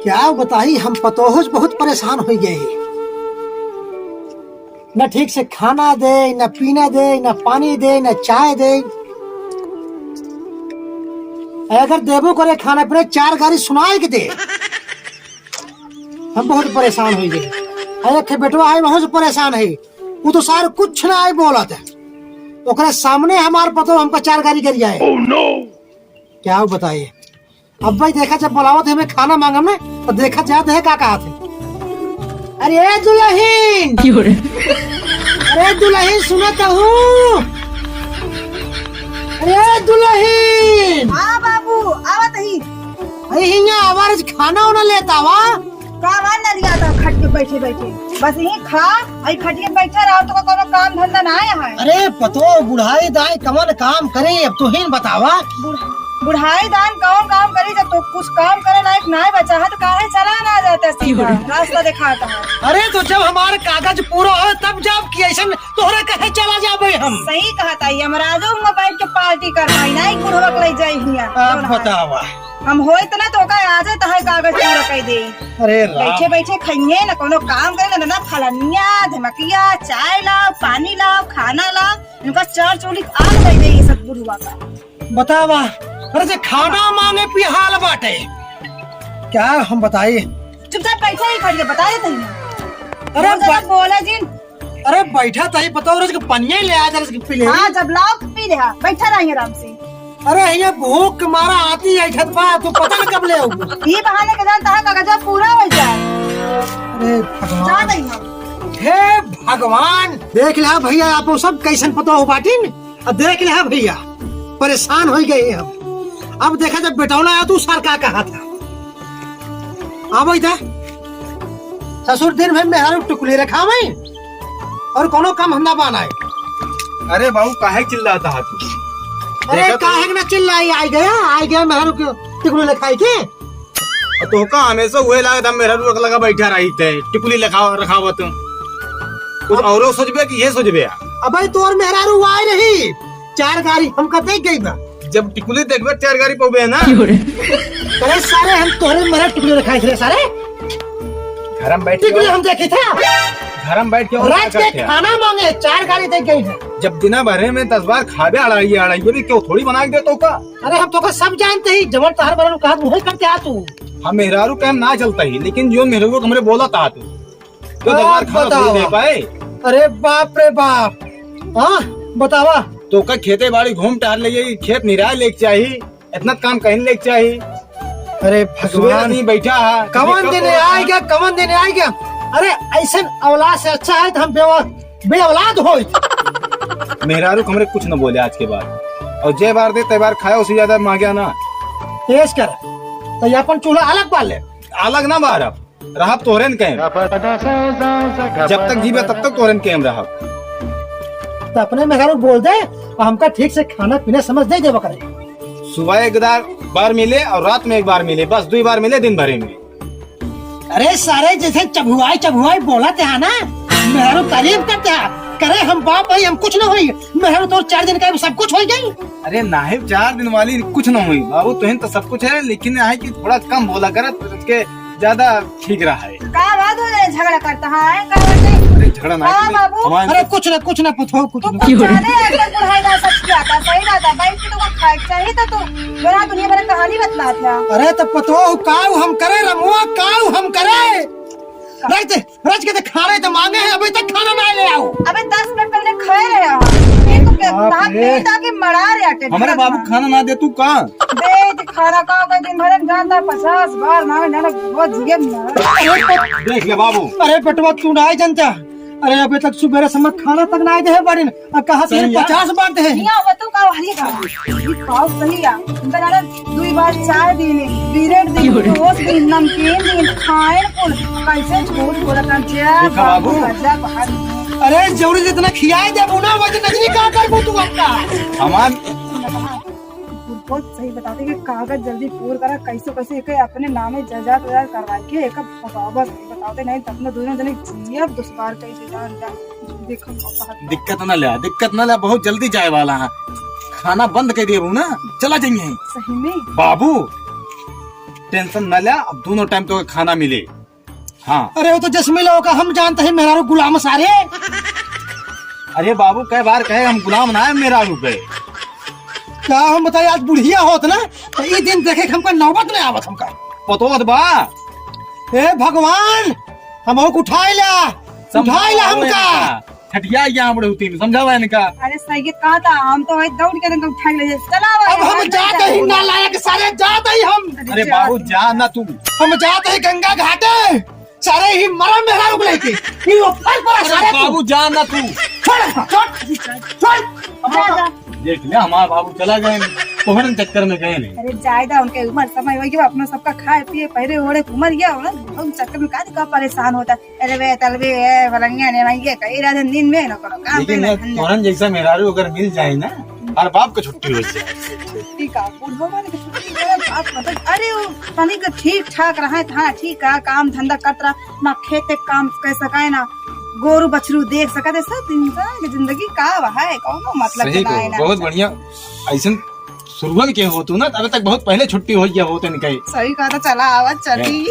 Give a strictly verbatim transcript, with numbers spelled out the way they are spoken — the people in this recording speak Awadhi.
क्या बताई, हम पतोहस बहुत परेशान होइ गए। न ठीक से खाना दे, न पीना दे, न पानी दे, न चाय दे। अगर देबो करे खाना पीना, चार गारी सुनाए के दे। हम बहुत परेशान होइ गए। अरे, एक ठे बेटवा है, बहुत परेशान है। वो तो सार कुछ ना आए बोलत है। ओकरे सामने हमार पतोह हमका चार गारी गरियाए। क्या बताए? अब भाई देखा, जब बुलावत है हमें खाना मांगम ना, तो देखा जात है का कहत है। अरे दुलहिन! अरे दुलहिन, सुनत हूँ। अरे दुलहिन! हाँ बाबू, आवत ही। अरे हियाँ आवा, खाना उना लेत आवा। का बा नरिया था खट के बैठे बैठे, बस यहीं खा, आई खटिया बैठे रहो, तो कोनो काम धंधा ना है। अरे पतो, बुढ़ाई दाई कवन काम करे, अब तू ही न बतावा। बुढ़-, बुढ़ाई दाई कौन काम करी, जब तो कुछ काम करे लायक ना बचा है, तो काहे चला ना जाता सीधा, रास्ता दिखाता है। अरे तो जब हमारे कागज पूरा हो तब जब कि ऐसन तोहरे कहे चला जाबे हम। सही कहत है, यमराजो हुआ बैठ के पार्टी कर पाई, ना बुढ़वा के ले जाई हिया। आप बतावा। हम होइत ना तो ओका आजे तहार कागज पूरा कर दे। अरे राम। बैठे बैठे खइहे ना, कोनो काम करे ना, ना फलनिया, धमकिया, चाय लाओ, पानी लाओ, खाना लाओ, इनका चार चोली आग दे दे ये सब बुढ़वा का। बतावा, अरे जे खाना मांगे पिहाल बाटे, क्या हम बताई? चुपचाप बैठा ही खड़िया, बता देते हैं। अरे बहुत ज्यादा ब- बोला जिन। अरे बैठा तही पता हो, रोज के पनिया ही ले आ, जरा पी ले। हाँ, जब लाओ तो पी ले, हाँ, बैठा रही आराम से। अरे ये भूख के मारा आती है छत पर, तू पता न कब ले आऊ। ये बहाने के जानता है कागजा पूरा हो जाए। अरे भगवान। जा नहीं हम। हे भगवान, देख ले भैया, आप सब कैसन पता हो बाटिन। अब देख ले भैया, परेशान हो गए हम। अब देखा जब बेटौला आया तू सर का कहा था। आबो इधर। ससुर दिन भर मेहरारू टुकली रखावे और कोनो काम हम ना बनाए। अरे बाबू, काहे चिल्लाता है तू? अरे देखा तो काहे के ना चिल्लाई, आई गया, आई गया मेहरारू के टुकली रखाई के। तो का हमेशा हुए लागत हम मेहरारू रख लगा बैठा रही थे, टुकली रखाव-, रखावत। कुछ अब औरो सोचबे कि ये सोचबे? अबे तोर मेहरारू आए रही, चार गाड़ी हमका देख गई बा। जब टिकुली देखबे, चार गाड़ी पउबे ना। अरे सारे, हम तोहरे मरे टिकुली रखाई थे सारे। घर में बैठ के टिकुली हम देखे थे। घर में बैठ के और रात क्या के करते हैं? खाना मांगे, चार गाड़ी देख गई है। जब दिना भरे में दस बार खाबे, अढ़ाई, अढ़ाई भी क्यों थोड़ी बना के दे तो का? अरे हम तो का सब जानते ही, जवन तहर बरन कहा वही करते आ तू। हम मेहरारू के हम ना चलता ही, लेकिन जो मेहरारू हमरे बोला था तू। तो दरबार आप खाना बतावा। दे पाए। अरे बाप रे बाप। हाँ, बतावा। तो का खेते बाड़ी घूम टहल ले, खेत निराय लेके चाही, इतना काम कहीं लेके चाही। अरे सुबह भगवान। आदमी बैठा है, कवन दिन आए गया, कवन दिन आए गया। अरे ऐसन औलाद से अच्छा है तो हम बेवा-, बेऔलाद होई। मेहरारू हमरे कुछ न बोले आज के बाद, और जे बार दे ते बार खाए, उससे ज्यादा मांगे ना। पेश कर, तो ये अपन चूल्हा अलग बाल ले। अलग ना बार अब। रहब तोहरेन कैम। जब तक जीबे तब तक तोहरेन कैम रहब। तो अपने मेहरारू बोल दे और हमका ठीक से खाना पीना समझ दे देवा करे। सुबह एक दार-, बार मिले और रात में एक बार मिले, बस दुई बार मिले दिन भरे में। अरे सारे जैसे चबुआई चबुआई बोलत है ना, मेहरारू तारीफ करत है, करे हम बाप भाई हम कुछ ना होई, मेहरारू तोर चार दिन का सब कुछ हो गई। अरे नाहिब, चार दिन वाली कुछ ना होई बाबू, तुहिन तो सब कुछ है, लेकिन है कि थोड़ा कम बोला कर, के ज्यादा ठीक रहा है। का बात हो जाए, झगड़ा करता है, का बात है? अरे झगड़ा ना हाँ है, बाबू। हमारे अरे कुछ ना, कुछ ना पतो, कुछ तू ना। कुछ ज्यादा है, आजकल बुढ़ाई का सच क्या था, सही बात है, बैठ के तो खाए चाहिए तो तू बड़ा दुनिया भर की कहानी बतलात है। अरे तो पतो काऊ हम करे, रमुआ काऊ हम करे। रख दे। रज के तो खाना तो मांगे हैं, अभी तक खाना ना ले आओ। अबे दस मिनट पहले खाए रहे हो। ये तो क्या बाप कहा रे। पेट आके मरा रहे आटे हमारे बाबू खाना ना दे तू का? दे दे खाना का, कोई दिन भर में जानता है, पचास बार मांगे, जाना बहुत जिए में मरा। देख ले बाबू। अरे बेटवा तू ना जनता। अरे अबे तक सुबह से मत खाना तक ना दे है बारिन। आ, कहा सही तेरे है। पचास बात है। हिया बतू का हरी का। ये पाव सही है। इनका ना दुई बार चाय दीनी, बिरेड दीनी, टोस्ट दीनी, नमकीन दीनी, खाए कुल। कैसे झूठ बोलत है, जा देखा बाबू। बाबू, जा बाहर। अरे जरूरी जितना खियाए देबू ना, वजन नहीं का करबू तू अपना। हमार बहुत सही बताते कि कागज जल्दी पूर करा, कैसे कैसे एक अपने नामे जायदाद वायदाद करवाए के एक बताओ बस, बताते नहीं तो अपने दोनों जने जियब दुश्वार कैसे जान जा। देखो, बहुत दिक्कत ना ले, दिक्कत ना ले, बहुत जल्दी जाए वाला है। खाना बंद कर दिए ना, चला जाइए। सही में? बाबू। टेंशन न ल्या, अब दोनों टाइम तो खाना मिले। हाँ। अरे वो तो जसमीन लोग का हम जानते हैं, मेहरारू गुलाम सारे। अरे बाबू, कई बार कहे हम गुलाम ना है मेहरारू के। का हम बताई, आज बुढ़िया होत ना, तो ई दिन देखे के हमका नौबत नहीं आवत हमका। पतोत बा। ए भगवान, हमहू के उठाई ला, उठाई ला हमका। खटिया यहाँ बड़े होती, समझावा इनका। अरे सही कहा था, हम तो वही दौड़ के इनका उठा के ले जाए। चला अब हम जाते ही नालायक सारे, जाते ही हम। अरे बाबू, जा ना तू। हम जाते ही गंगा घाटे, सारे ही मरा मेहरारू को लेके। ये वो फल पड़ा अरे सारे तू। बाबू, जा ना तू। छोड़, छोड़, छोड़। जा, जा। देख ले, हमार बाबू चला गए, तोहरन चक्कर में गए नहीं। अरे जायदा, उनके उम्र समय हो गया, अपना सबका खाए पिए, पहरे ओढ़े, उम्र गया हो ना, उन चक्कर में का, का परेशान होता। अरे बे, तलबे, ए, फलंगे, नेवंगे, कई रात दिन में न करो, काम लेकिन पे ना, यार, धंधा। तोहरन जैसा मेहरारू अगर मिल जाए ना, हर बाप को छुट्टी हो जाए। छुट्टी का, बुढ़वा वाले की छुट्टी का बात, मतलब, अरे, वो तनिक ठीक ठाक रहे, हाँ, ठीक है, काम धंधा करत रहा, ना खेत के काम कर सकाए, ना गोरू बछरू देख सकत है, सब इंसान की जिंदगी का है, कौनो मतलब सही के ना कहो, है ना। बहुत बढ़िया। ऐसन शुरुआत के हो तू ना, अबे तक बहुत पहले छुट्टी हो गया होते इनके। सही कहा था, चला आवा, चली।